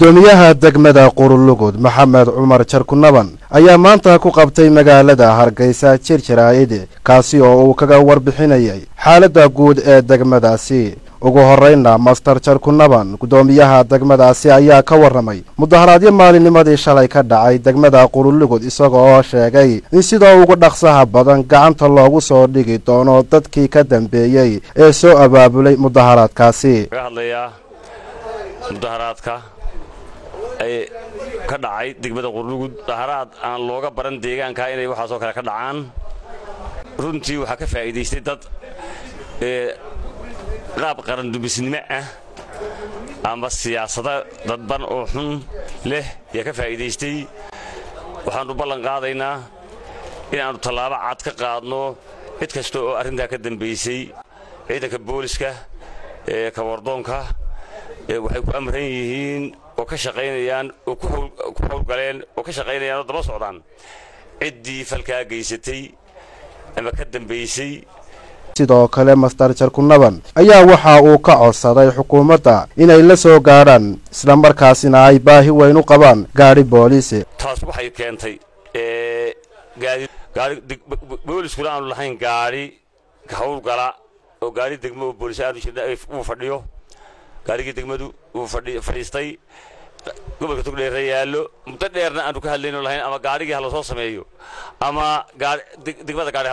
Gudoomiyaha degmada Qurulugud, Maxamed Cumar Jarkunaban, ayaa maanta ku qabtay magaalada Hargeysa jir jaraa'id, kaasi oo uu kaga warbixinayay xaaladda guud ee degmadaasi. Ugu horreynna, Master Jarkunaban, gudoomiyaha degmadaasi, ayaa ka warramay mudaharaadyo maalinnimadii shalay ka dhacay degmada Qurulugud, isaga oo sheegay in sida ugu dhaqsaha badan gacanta loogu soo dhigi doono dadkii ka dambeeyey ee soo abaabulay mudaharaadkaasi. Mudaharaadka ay ka dhacay degmada Qurlugud, mudaharaad aan looga baran deegaanka inay waxaasoo kale ka dhacaan, runtii waxaa ka faa'iidaystay dad qaab qarandumisnimo ah ama siyaasado dadban oo xun leh ayaa ka faa'iidaystay. Waxaannu ballan qaadaynaa inaannu tallaabo cad ka qaadno cid kasta oo arrintaa ka dambaysay. Ciidanka booliska ee kawardoonka waxay ku amran yihiin oo ka shaqaynayaan oo ku howlgaleen oo ka shaqaynayaan oo daba socdaan ciddii falkaa geysatay ama ka dambaysay. Sidoo kale, Master Jarkunaban ayaa waxa uu ka codsaday xukuumadda inay la soo gaadhaan, islamarkaasina ay baahi weyn u qabaan gaadhi booliisi. Taas waxay keentay booliskuna aanu lahayn gaadhi howlgala oo gaadhi degmo oo boolis aanu jirna, uu fadhiyo gaarigii degmadu, uu fadhiistay gobolka Togdheerra yaallo. Muddo dheerna aanu ka hadlayno lahayn ama gaarigii ha lasoo sameeyo ama degmada gaari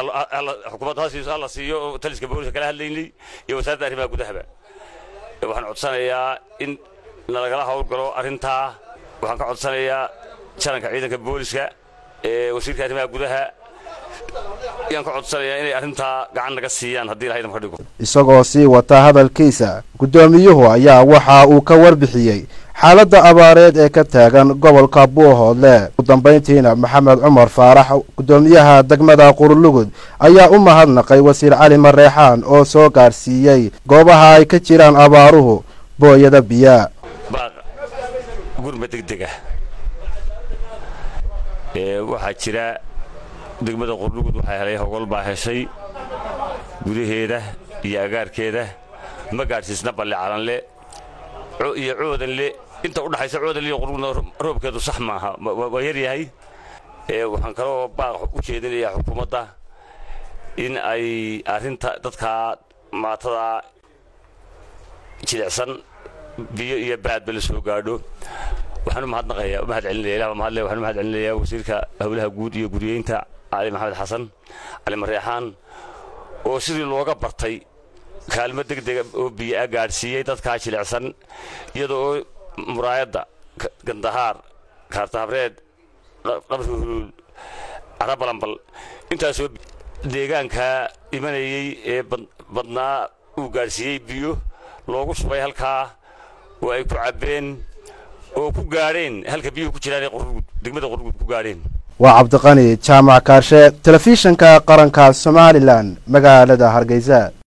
xukuumadda ha la siiyo, oo taliska booliska kala hadlaynay iyo wasaaradda arrimaha gudahaba. Waxaan codsanayaa in nalagala howlgalo arrintaa. Waxaan ka codsanayaa jaranka ciidanka booliska ee wasiirka arrimaha gudaha ayaan ka codsanayaa inay arrintaa gacan naga siiyaan haddii Ilahay idinka dhigo. Isagoo sii wata hadalkiisa, guddoomiyuhu ayaa waxa uu ka warbixiyey xaaladda abaareed ee ka taagan gobolka Buuhoodle. Ugu dambayntiina, Maxamed Cumar Faarax, guddoomiyaha degmada Qurulugud, ayaa u mahadnaqay wasiir Cali Mareexaan oo soo gaarsiiyey goobaha ay ka jiraan abaaruhu booyada biyaa. Baaq gurma degdega waxaa jira degmada Qurlugud, waxaa helay hogol baa heshay gudaheeda iyo agaarkeeda, ma gaadhsiisna Balle Calanle iyo Coodanle. Inta u dhaxaysa Coodanle iyo Qurlugudna roobkeedu sax maaha, waa yar yahay. Waxaan kaloo baaq u jeedinayaa xukuumadda in ay arrinta dadkaa maatada jilicsan biyo iyo baadba la soo gaadho. Waxaan u mahadnaqayaa, u mahad celinaya, Ilah baa mahadle, waxaan u mahad celinayaa wasiirka howlaha guud iyo guriyeynta, Cali Maxamed Xasan Cali Mareexaan, oo sidii looga bartay kaalmo degdega oo biyo a gaadhsiiyey dadkaa jilicsan, iyadoo oo Muraayadda, Gandahaar, Kaartahabreed, Qabri Huluul, Carabalanbal intaasoo deegaankaa imanayey ee badnaa uu gaadhsiiyey biyo loogu shubay halkaa oo ay ku cabbeen oo ku gaadheen halka biyuhu ku jiraan ee Qurgud, degmada Qurgud ku gaadheen. Waa Cabdiqani Jaamac Kaarshe, Telefishinka Qaranka Somalilan, magaalada Hargeysa.